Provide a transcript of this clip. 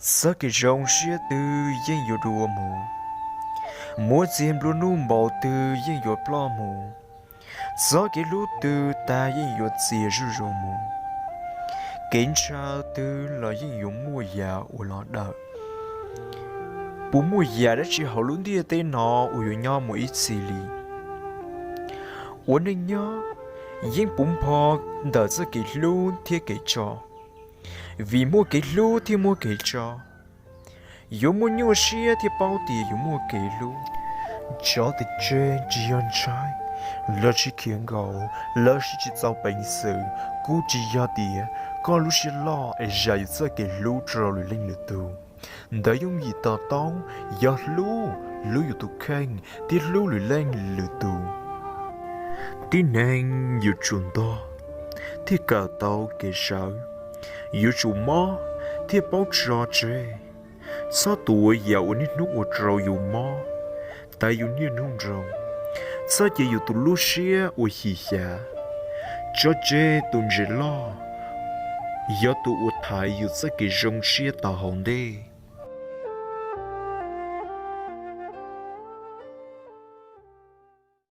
Txoj kev zoo siab twg yeej yuav dua mus, muab txiag nplua nuj npaum twg yeej yuav ploj mus, txoj kev hlub twg tag yeej yuav txias zuj zus mus, kev ntshaw twg los yeej yuav muaj yam uas los dawm. Puas muaj yam dab tsi hauv lub ntiaj teb no uas yuav nyob mus ib txhis li? Ua neej nyob yeej puv npho ntawm txoj kev hlub thiab kev tso, vim muaj kev hlub thiaj muaj kev tso. Yuav muaj nyuaj siab thiaj paub tias yuav muaj kev hlub. Tso tias tseg tsis yog ntshai, lossis khiav nkaus, lossis tsis txaus peev xwm, kuj tsis yog tias koj lub siab loj es zam yus txoj kev hlub rau lwm leej lwm tus. Ntawd yooj yim to taub, yog hlub, hlub yus tus kheej thiab hlub lwm leej lwm tus. Tib neeg yuav tsum ntog thiaj kawm tau kev sawv, yuav tsum mob thiaj paub tso tseg. Txhob tuav yam uas niaj hnub ua rau yus mob tag yus niaj hnub nroo. Txhob cia yus tus lub siab ua xyim xyav. Tso tseg tus ntses loj, yog tus uas thaiv yus txoj kev zoo siab tau hauv ntej.